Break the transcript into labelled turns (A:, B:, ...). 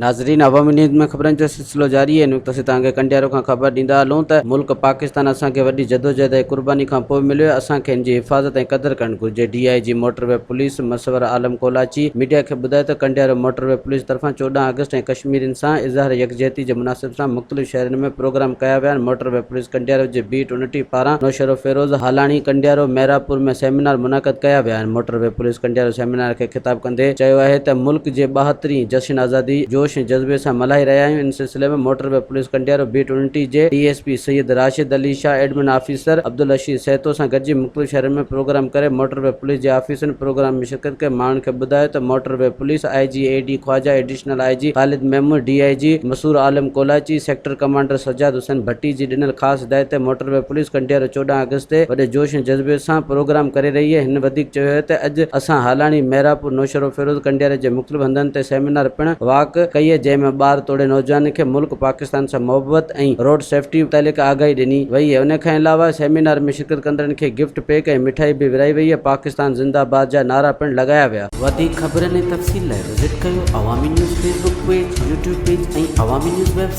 A: ناظرين عوامي نيوز ۾ خبرن جو سلسلو جاري آهي. هن وقت اسين توهان کي ڪنڊيارو کان خبر ڏيندا هلون ته ملڪ پاڪستان اسان کي وڏي جدوجهد ۽ قرباني کان پوء مليو آهي اسان کي ان جي حفاظت ۽ قدر ڪرڻ گهرجي D I G motorway police Musawar Alam Kolachi media کي ٻڌايو ته ڪنڊيارو موٽر وي پوليس طرفان 14 آگسٽ ۽ ڪشميرين سان اظهار يڪجهتي جي مناسب سان مختلف شهرن ۾ پروگرام ڪيا ويا آهن موٽر وي پوليس ڪنڊيارو جي بيٽ 29 پاران نوشهروفيروز، هالاڻي، ڪنڊيارو، محرابپور ۾ سيمينار منعقد ڪيا ويا آهن motor V police Kandiaro seminar کي خطاب ڪندي چيو آهي ته ملڪ جي ٻاهترين جشن آزادي جوش ۽ جذبي سان ملهائي رهيا آهيون ان سلسلي ۾ motorway police Kandiaro beat 29 جي D S P Syed Rashid Ali Shah admin officer Abdul Rasheed Sahito سان گڏجي مختلف شهرن ۾ پروگرام ڪري موٽر وي پوليس جي آفيسرن پروگرام ۾ شرڪت ڪئي ماڻهن کي ٻڌايو ته motorway police I G A D Khawaja additional I G Khalid Mehmood D I G Masroor Alam Kolachi sector commander Sajjad Hussain Bhatti جي ڏنل خاص هدايت تي motor V police Kandiaro 14 August تي وڏي جوش ۽ جذبي سان پروگرام ڪري رهي آهي هن وڌيڪ چيو آهي ته اڄ اسان هالاڻي، محرابپور، نوشهروفيروز، ڪنڊياري جي مختلف هنڌن تي سيمينار پڻ واڪ ڪئي جنهن ۾ ٻار توڙي نوجوانن کي ملڪ پاڪستان سان محبت ۽ روڊ سيفٽي متعلق آگاهي ڏني وئي ان کان علاوه سيمينار ۾ شرڪت ڪندڙن کي گفٽ پيڪ ۽ مٺائي به ورهائي وئي پاڪستان زنده باد جا نعرا پڻ لڳايا ويا.
B: وڌيڪ خبرن ۽ تفصيل لاء وزٽ ڪيو Awami news Facebook page, YouTube page ۽ Awami news website.